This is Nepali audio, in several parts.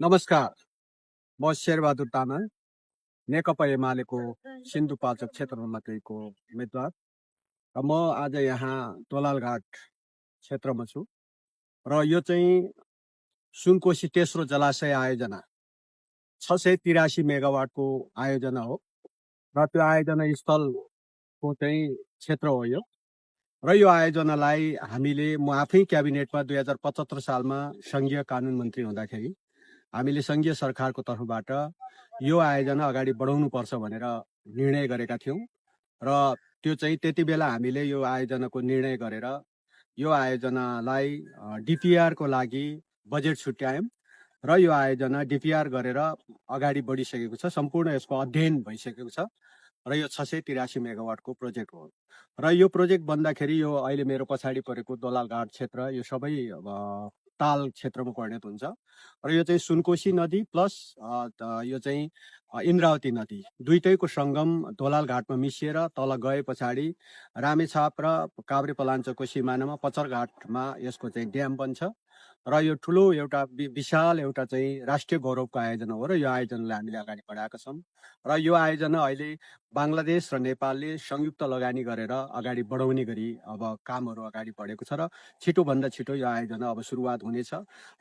नमस्कार, म शेरबहादुर तामाङ, नेकपा एमालेको सिन्धुपाल्चोक क्षेत्र नम्बर 2 को उम्मेदवार र म आज यहाँ दोलालघाट क्षेत्रमा छु र यो चाहिँ सुनकोशी तेस्रो जलाशय आयोजना 683 मेगावाटको आयोजना हो र त्यो आयोजना स्थलको चाहिँ क्षेत्र हो यो र यो आयोजनालाई म आफै क्याबिनेटमा 2075 सालमा सङ्घीय कानुन मन्त्री हुँदाखेरि हामीले सङ्घीय सरकारको तर्फबाट यो आयोजना अगाडि बढाउनुपर्छ भनेर निर्णय गरेका थियौँ र त्यो चाहिँ त्यति बेला हामीले यो आयोजनाको निर्णय गरेर यो आयोजनालाई डिपिआरको लागि बजेट छुट्यायौँ र यो आयोजना डिपिआर गरेर अगाडि बढिसकेको छ। सम्पूर्ण यसको अध्ययन भइसकेको छ र यो 683 मेगावाटको प्रोजेक्ट हो र यो प्रोजेक्ट बन्दाखेरि यो अहिले मेरो पछाडि परेको दोलालघाट क्षेत्र यो सबै ताल क्षेत्रमा परिणत हुन्छ र यो चाहिँ सुनकोशी नदी प्लस यो चाहिँ इन्द्रावती नदी दुईटैको सङ्गम दोलालघाटमा मिसिएर तल गए पछाडि रामेछाप र काभ्रेपलाञ्चोकको सिमानामा पचरघाटमा यसको चाहिँ ड्याम बन्छ र यो ठुलो एउटा विशाल एउटा चाहिँ राष्ट्रिय गौरवको आयोजना हो र यो आयोजनालाई हामीले अगाडि बढाएका छौँ र यो आयोजना अहिले बङ्गलादेश र नेपालले संयुक्त लगानी गरेर अगाडि बढाउने गरी अब कामहरू अगाडि बढेको छ र छिटोभन्दा छिटो यो आयोजना अब सुरुवात हुनेछ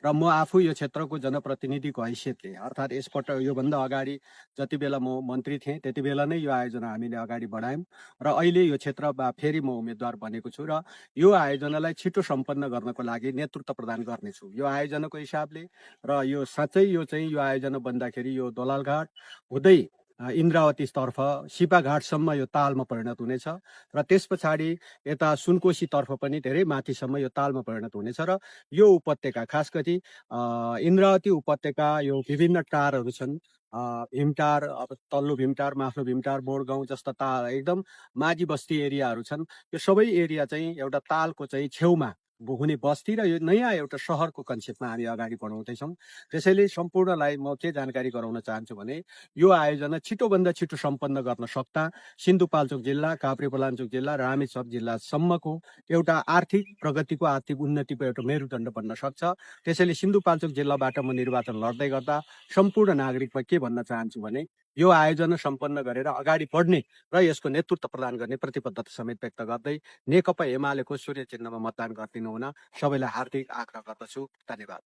र म आफू यो क्षेत्रको जनप्रतिनिधिको हैसियतले अर्थात् यसपल्ट योभन्दा अगाडि जति बेला म मन्त्री थिएँ त्यति बेला नै यो आयोजना हामीले अगाडि बढायौँ र अहिले यो क्षेत्रमा फेरि म उम्मेदवार बनेको छु र यो आयोजनालाई छिटो सम्पन्न गर्नको लागि नेतृत्व प्रदान गर्नेछु यो आयोजनाको हिसाबले र यो साँच्चै यो चाहिँ यो आयोजना बन्दाखेरि यो दोलालघाट हुँदै इन्द्रावतीतर्फ सिपाघाटसम्म यो तालमा परिणत हुनेछ र त्यस पछाडि यता सुनकोशीतर्फ पनि धेरै माथिसम्म यो तालमा परिणत हुनेछ र यो उपत्यका खास गरी इन्द्रावती उपत्यका यो विभिन्न टारहरू छन् भीमटार अब तल्लो भीमटार माथिल्लो भीमटार बोरगाउँ जस्ता एकदम माझी बस्ती एरियाहरू छन्। यो सबै एरिया चाहिँ एउटा तालको चाहिँ छेउमा हुने बस्ती र यो नयाँ एउटा सहरको कन्सेप्टमा हामी अगाडि बढाउँदैछौँ। त्यसैले सम्पूर्णलाई म के जानकारी गराउन चाहन्छु भने यो आयोजना छिटोभन्दा छिटो सम्पन्न गर्न सक्दा सिन्धुपाल्चोक जिल्ला काभ्रेपलाञ्चोक जिल्ला र रामेछाप जिल्लासम्मको एउटा आर्थिक प्रगतिको आर्थिक उन्नतिको एउटा मेरुदण्ड बन्न सक्छ। त्यसैले सिन्धुपाल्चोक जिल्लाबाट म निर्वाचन लड्दै गर्दा सम्पूर्ण नागरिकमा के भन्न चाहन्छु भने यो आयोजना सम्पन्न गरेर अगाडि बढ्ने र यसको नेतृत्व प्रदान गर्ने प्रतिबद्धता समेत व्यक्त गर्दै नेकपा एमालेको सूर्य चिन्हमा मतदान गरिदिनु हुन सबैलाई हार्दिक आग्रह गर्दछु। धन्यवाद।